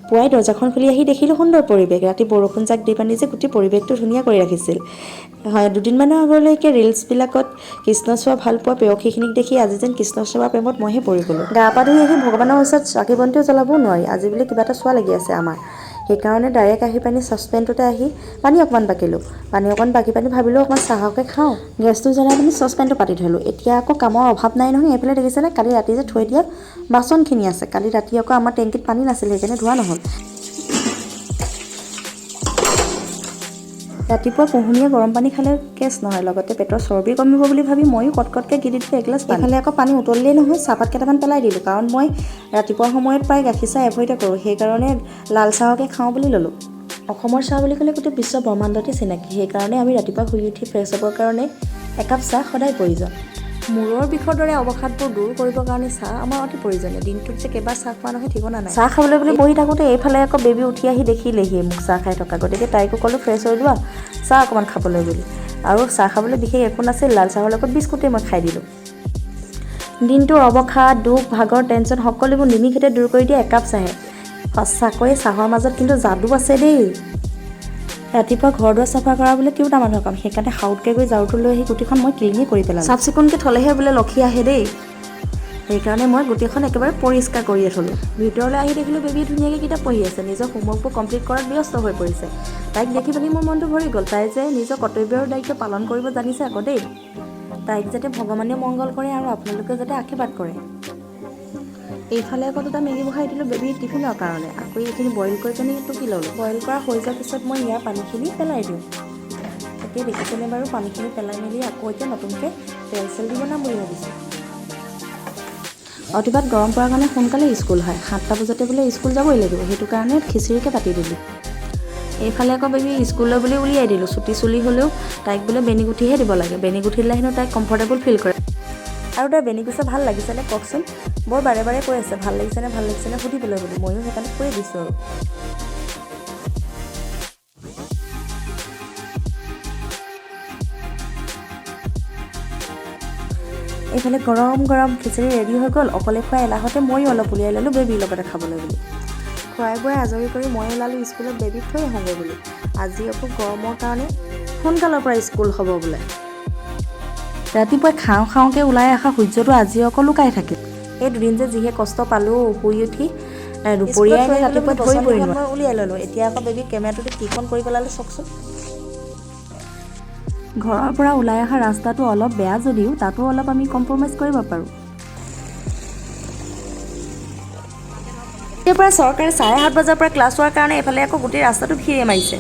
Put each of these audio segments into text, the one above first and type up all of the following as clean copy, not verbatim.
পুৱাই দৰ্জাখন খুলি আহি দেখিলোঁ সুন্দৰ পৰিৱেশ। ৰাতি বৰষুণ জাক দি পানি যে গোটেই পৰিৱেশটো ধুনীয়া কৰি ৰাখিছিল। হয়, দুদিনমানৰ আগলৈকে ৰিলচবিলাকত কৃষ্ণচূড়া ভাল পোৱা প্ৰেয়সীখিনিক দেখি আজি যেন কৃষ্ণচূড়া প্ৰেমত মইহে পৰি গ'লোঁ। গা পা ধুই আহি ভগৱানৰ ওচৰত চাকি বন্তিও জ্বলাবও নোৱাৰি, আজি বোলে কিবা এটা চোৱা লাগি আছে আমাৰ। সেইকাৰণে ডাইৰেক্ট আহি পানি চচপেনটোতে আহি পানী অকণমান বাকিলোঁ। পানী অকণমান বাকি পানি ভাবিলোঁ অকণমান চাহকে খাওঁ। গেছটো জ্বলাই পিনি চচপেনটো পাতি থ'লোঁ। এতিয়া আকৌ কামৰ অভাৱ নাই নহয়। এইফালে দেখিছেনে, কালি ৰাতি যে থৈ দিয়া বাচনখিনি আছে। কালি ৰাতি আকৌ আমাৰ টেংকিত পানী নাছিল, সেইকাৰণে ধোৱা নহ'ল। ৰাতিপুৱা কুহুমীয়া গৰম পানী খালে গেছ নহয়, লগতে পেটৰ চৰ্বি কমিব বুলি ভাবি ময়ো কটকটকৈ গিলি দিলোঁ এগিলাচ পানী। এইফালে আকৌ পানী উতলিলেই নহয়, চাহপাত কেইটামান পেলাই দিলোঁ। কাৰণ মই ৰাতিপুৱা সময়ত প্ৰায় গাখীৰ চাহ এভইডে কৰোঁ, সেইকাৰণে লাল চাহকে খাওঁ বুলি ল'লোঁ। অসমৰ চাহ বুলি ক'লে গোটেই বিশ্ব ব্ৰহ্মাণ্ডতে চিনাকি। সেইকাৰণে আমি ৰাতিপুৱা শুই উঠি ফ্ৰেছ হ'বৰ কাৰণে একাপ চাহ সদায় প্ৰয়োজন। মূৰৰ বিষৰ দৰে অৱসাদবোৰ দূৰ কৰিবৰ কাৰণে চাহ আমাৰ অতি প্ৰয়োজনীয়। দিনটোত যে কেইবাৰ চাহ খোৱা নহয় ঠিকনা নাই। চাহ খাবলৈ বুলি বহি থাকোঁতে এইফালে আকৌ বেবী উঠি আহি দেখিলেহি মোক চাহ খাই থকা। গতিকে তাইকো ক'লোঁ ফ্ৰেছ হৈ লোৱা, চাহ অকণমান খাবলৈ বুলি। আৰু চাহ খাবলৈ বিশেষ একো নাছিল, লাল চাহৰ লগত বিস্কুটেই মই খাই দিলোঁ। দিনটোৰ অৱসাদ, দুখ, ভাগৰ, টেনশ্যন সকলোবোৰ নিমিষতে দূৰ কৰি দিয়ে একাপ চাহে। সঁচাকৈয়ে চাহৰ মাজত কিন্তু যাদু আছে দেই। ৰাতিপুৱা ঘৰ দুৱাৰ চাফা কৰা বোলে তিৰোতা মানুহৰ কাম, সেইকাৰণে সাউতকৈ গৈ ঝাৰুটো লৈ আহি গোটেইখন মই ক্লিনেই কৰি পেলালোঁ। চাফ চিকুণকৈ থ'লেহে বোলে লক্ষী আহে দেই। সেইকাৰণে মই গোটেইখন একেবাৰে পৰিষ্কাৰ কৰিয়ে থ'লোঁ। ভিতৰলৈ আহি দেখিলোঁ বেবীয়ে ধুনীয়াকৈ কিতাপ পঢ়ি আছে, নিজৰ হোমৱৰ্কবোৰ কমপ্লিট কৰাত ব্যস্ত হৈ পৰিছে। তাইক দেখি পিনি মোৰ মনটো ভৰি গ'ল। তাই যে নিজৰ কৰ্তব্য আৰু দায়িত্ব পালন কৰিব জানিছে আকৌ দেই। তাইক যাতে ভগৱানে মংগল কৰে আৰু আপোনালোকে যাতে আশীৰ্বাদ কৰে। এইফালে আকৌ দুটা মেগী বহাই দিলোঁ বেবীৰ টিফিনৰ কাৰণে। আকৌ এইখিনি বইল কৰি পিনি টুকি ল'লোঁ। বইল কৰা হৈ যোৱাৰ পিছত মই ইয়াৰ পানীখিনি পেলাই দিওঁ। এতিয়া দেখিছেনে বাৰু, পানীখিনি পেলাই মেলি আকৌ এতিয়া নতুনকৈ তেল চেল দি বনাম বুলি ভাবিছোঁ। অতিপাত গৰম পৰাৰ কাৰণে সোনকালে স্কুল হয়, 7টা বজাতে বোলে স্কুল যাবই লাগিব, সেইটো কাৰণে খিচিৰিকে পাতি দিলোঁ। এইফালে আকৌ বেবী স্কুললৈ বুলি উলিয়াই দিলোঁ। চুটি চুলি হ'লেও তাইক বোলে বেনী গুঠিহে দিব লাগে। বেনী গুঠি দিলে হেনো তাইক কমফৰ্টেবল ফিল কৰে। আৰু তাই বেনী গুছা ভাল লাগিছেনে কওকচোন? বৰ বাৰে বাৰে কৈ আছে ভাল লাগিছেনে, ভাল লাগিছেনে সুধিবলৈ বুলি। ময়ো সেইকাৰণে কৈয়ে দিছোঁ। আৰু এইফালে গৰম গৰম খিচিৰি ৰেডি হৈ গ'ল। অকলে খোৱা এলাহতে ময়ো অলপ উলিয়াই ল'লোঁ বেবীৰ লগতে খাবলৈ বুলি। খুৱাই বোৱাই আজৰি কৰি মই ওলালোঁ স্কুলত বেবীক থৈ আহোঁগৈ বুলি। আজি আকৌ গৰমৰ কাৰণে সোনকালৰ পৰা স্কুল হ'ব বোলে। ৰাতিপুৱাই খাওঁ খাওঁকৈ ওলাই অহা সূৰ্যটো আজি আকৌ লুকাই থাকিল। এই দুদিন যে যিহে কষ্ট পালোঁ, শুই উঠি দুপৰীয়াই নে ৰাতিপুৱা ধৰিবই নোৱাৰোঁ। মই উলিয়াই ল'লোঁ। এতিয়া আকৌ বেবী কেমেৰাটোতে কিখন কৰি পেলালে চাওকচোন। ঘৰৰ পৰা ওলাই অহা ৰাস্তাটো অলপ বেয়া যদিও তাতো অলপ আমি কম্প্ৰমাইজ কৰিব পাৰোঁ। এতিয়াৰ পৰা চৰকাৰে 7:30 বজাৰ পৰা ক্লাছ হোৱাৰ কাৰণে এইফালে আকৌ গোটেই ৰাস্তাটো ভিৰে মাৰিছে।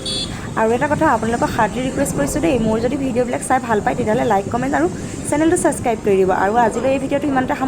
আৰু এটা কথা আপোনালোকক হাৰ্টলি ৰিকুৱেষ্ট কৰিছোঁ দেই, মোৰ যদি ভিডিঅ'বিলাক চাই ভাল পায় তেতিয়াহ'লে লাইক, কমেণ্ট আৰু চেনেলটো ছাবস্ক্ৰাইব কৰি দিব। আৰু আজিলৈ এই ভিডিঅ'টো ইমানতে সামৰিছোঁ।